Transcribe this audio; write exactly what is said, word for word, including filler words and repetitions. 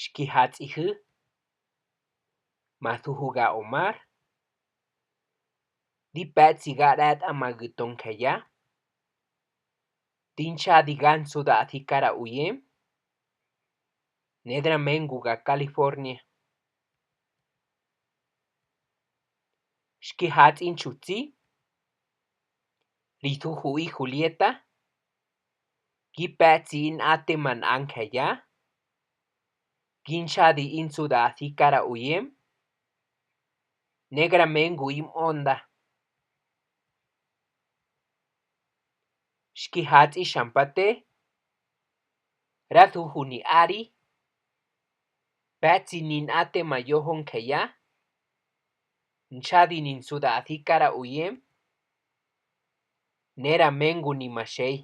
Xkijatz' ijü. Ma tuju' ga' Omar. Di pa'tsi ga' ra't'ama gü tonkaya. Di nchadi ga' nsuda' ati kara uyen. Nedra mengu ga' California. Xkijatz' inchutsi. Ri tuju' i Julieta. Gi pa'tsi in a'tema na'ankaya. Gi nchadi in suda' ati kara uyen. Nedra mengu in m'onda. Xkijatz' ixampate. Ra tuju' ni Ari. Pa'tsi nin a'tema yojonkaya. Nchadi nin suda' ati kara uyen. Nedra mengu ni maxey.